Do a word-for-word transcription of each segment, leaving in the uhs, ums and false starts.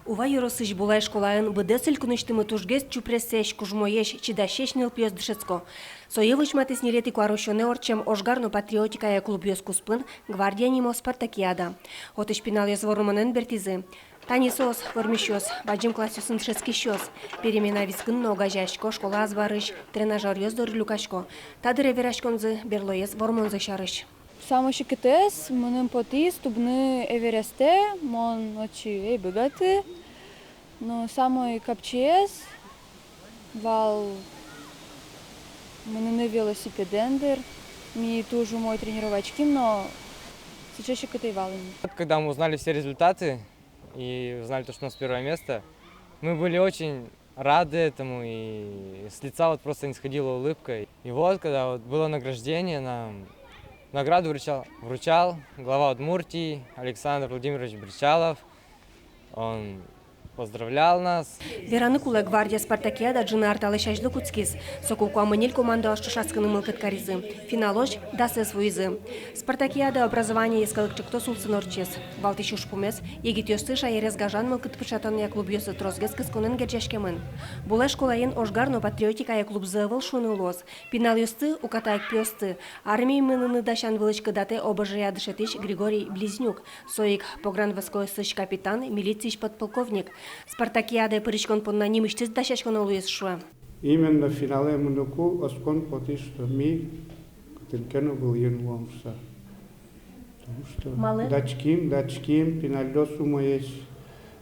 Ува ёросысь Булай школаын быдэс элькунысьтымы тужгес чупресэсь, кужмоесь, чидасесь нылпиос дышетско. Сое возьматӥз ньылетӥ куарусёнэ ортчем ожгар но патриотикая клубъёс куспын «Гвардия» нимо спартакиада. Отысь пиналъёс вормонэн бертӥзы. Тани соос, вормисьёс, бадӟым классъёсын дышетскисьёс. Перемена вискын но огазеясько школа азбарысь, тренажёръёс доры люкасько. Та дыре вераськонзы берлоез вормонзы сярысь. Самой секытэз мыным потӥз тубыны Эверестэ, мон отчы ӧй быгаты. Но самой капчиез вал мыныны велосипедэн дыр. Ми туж умой тренироваським, но сыӵе секыт ӧй вал ини. Когда мы узнали все результаты и узнали то, что у нас первое место, мы были очень рады этому, и с лица вот просто не сходила улыбка. И вот, когда вот было награждение, нам награду вручал, вручал глава Удмуртии Александр Владимирович Бречалов. Он поздравлял нас. Вераны кулэ, «Гвардия» спартакиада ӝыны ар талэсь азьло кутскиз. Соку куамын ньыль командаос ӵошатскыны мылкыд каризы. Финалозь дасэз вуизы. Спартакиада «Образование» йӧскалык ӵектос улсын ортчиз. Валтӥсь ужпумез — егитъёсты шаерез гажан мылкыд пыӵатонъя клубъёсы тросгес кысконэн герӟаськемын. Булай школаын ожгар но патриотикая клубзы ӧвӧл шуыны луоз. Пиналъёсты, укатаяк пиосты, армие мыныны дасян вылысь кыдатэ ОБЖ-я дышетӥсь Григорий Близнюк. Со ик погранвойскоосысь капитан, милициысь подполковник. Спартакиадае пыриськон понна нимысьтыз дасяськоно луиз, шуэ. Именно финалэ мыныку оскон потӥз, что ми кытын ке но вылӥын луом шуса. Потому что... Малы? Дасяським, дасяським, пиналъёс умоесь,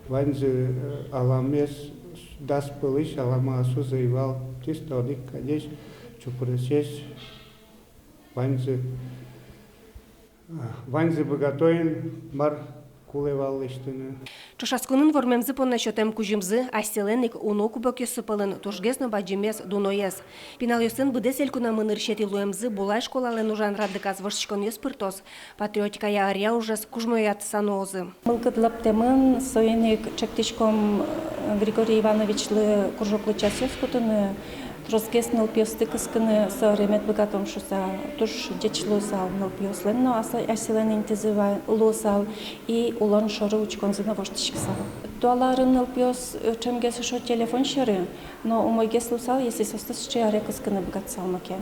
ваньзы, э, аламаез, дас пӧлысь аламаосыз ӧй вал, чисто одӥг кадесь, чупресесь, ваньзы, э, ваньзы быгато ини, мар кулэ вал лэсьтыны. Ӵошатсконын вормемзы понна сётэм кузьымзы асьсэлэн ик уно кубокъёссы пӧлын тужгес но бадӟымез, дуноез. Пиналъёслэн быдэс элькунамы нырысетӥ луэмзы Булай школалэн ужан радлыказ воштӥськонъёс пыртоз. Патриотикая ӧръя ужез кужмоятыса нуозы. Мылкыд лаптэмын, соин ик ӵектӥськом, э, Григорий Ивановичлы кружоклы часъёс кутыны. Тросгес нылпиосты кыскыны, со ӧре мед быгатом шуса, туж ӟеч луысал нылпиослэн но, ас-, асьсэлэн интызы ва-, луысал, и улон шоры учконзы но воштӥськысал. Туала арын нылпиос, э, ӵемгес ышо телефон сьӧры, но умойгес луысал, если соосты сыӵе аре кыскыны быгатысал маке.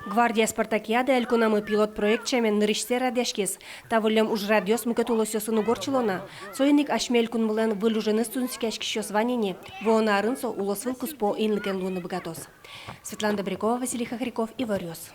«Гвардия» спартакиада элькунамы пилот проект сямен нырысьсэ радъяськиз. Та выллем ужрадъёс мукет улосъёсын уг ортчыло на. Соин ик асьме элькунмылэн выль уженыз тунсыкъяськисьёс вань ини. Вуоно арын со улосвыл куспо инлыкен луыны быгатоз. Светлана Добрякова, Василий Хохряков, «Иворъёс».